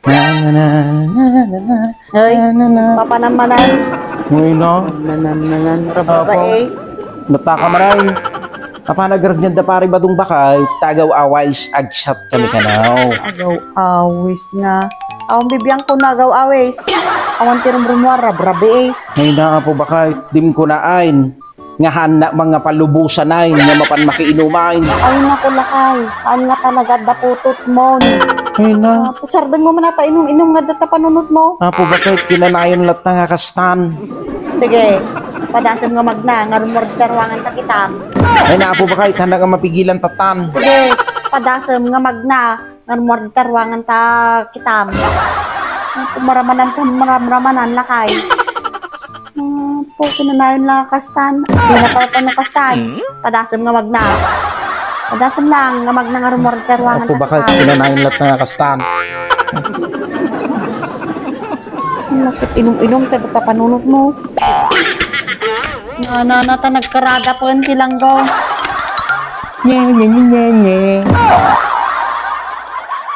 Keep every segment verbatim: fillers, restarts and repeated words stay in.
Na, na, na, na, na, na, Hoy, na, na, na. Papanamanan. Uy, no? Nanananan, Apo. Rababae. Nataka maray. Apan agaragyan da pari badong bakay, tagaw awais, agsat kami kanaw. Agaw awis nga. Awan bibiang ko na agaw awis. Awan ti rumrumuar, rabrabi eh. Ay na, Apo bakay, dim ko naain. Nga hanna mga palubusanay, nga mapan makiinumain. Ay naku, lakay. Haan nga talaga da putotmon. Ay na. Ah, sardeng mo man ata inum-inum nga data panunot mo. Apo bakay, kinanayon latta nga kastan. Sige, padasem nga magna, nga rumor ti ruangan ta kitam. Ay na, Apo bakay, tanda nga mapigilan tatan. Sige, padasem nga magna, nga rumor ti ruangan ta kitam. Kung maramanan ta, maramramanan, lakay. Ah, po, kinanayon lang kastan. Sino pa pa no kastan? Hmm? Padasem nga magna. Padasem lang nga magna nga rumor ti ruangan Apo ta bakay, kitam. Kinanayon latta nga kastan. Bakit inum-inum ta data panunot mo? Na, na, na, ta nagkarada po yung tilanggo. Nye, nye, nye, nye, nye.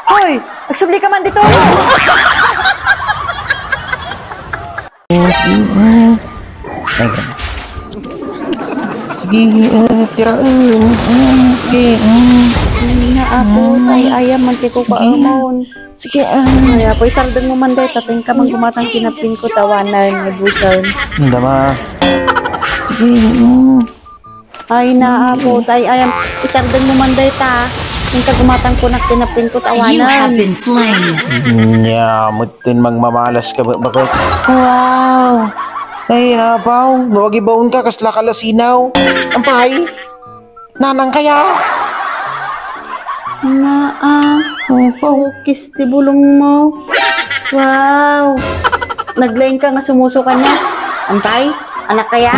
Hoy! Nagsubli ka man dito! Sige, ah. Ay, sige, ah, tira, ah, ah, sige, ah. Ay, na, Apo, ay, ayam, man, kay ko Sige. Paamon. Sige, ah. Ay, Apo, isardeng mo man, day, tating ka man gumatang kinapin ko, tawanan, nga busan. Hindi, ma. Sige, ah. Ay, na, Apo, tay, ayam, isardeng mo man, day, ta. Yung kagumatang ko, kinapin ko, tawanan. You have been slain. Nya, mutin mangmamalas ka, ba-, bakit? Wow! Ay, apaw, mawagibaon ka, kasla ka lasinaw. Ampay, nanang kaya? Naa, Opo. Kis ti bulong mo. Wow! Naglaing ka nga sumusuka niya. Ampay, anak kaya?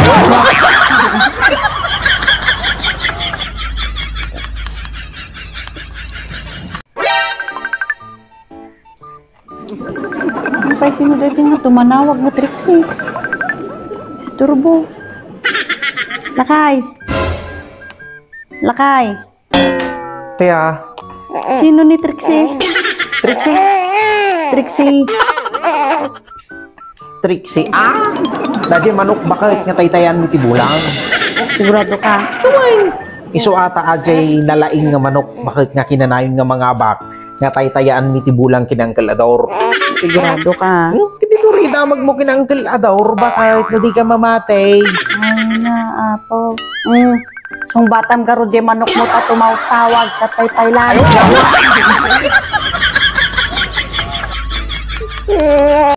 Ang pay sino dati nga tumanawag nga Trixie? Isturbo. Lakay. Lakay. Kaya? Sino ni Trixie? Trixie? Trixie. Trixie, ah? Dadi manok bakit nga taytayan mi ti bulang? Sigurado ka? Tuwing! Isu ata ajay nalaing nga manok bakit nga kinanayon nga mangabak nga taytayaan mi ti bulang ken Uncle Ador. Sigurado ka? Hmm? Kiti duri damag mo ken Uncle Ador, bakit no di ka mamati? Ay na, apo. Hmm. Sungbatam garud di manok mo ta tumawtawag, katay pay lang.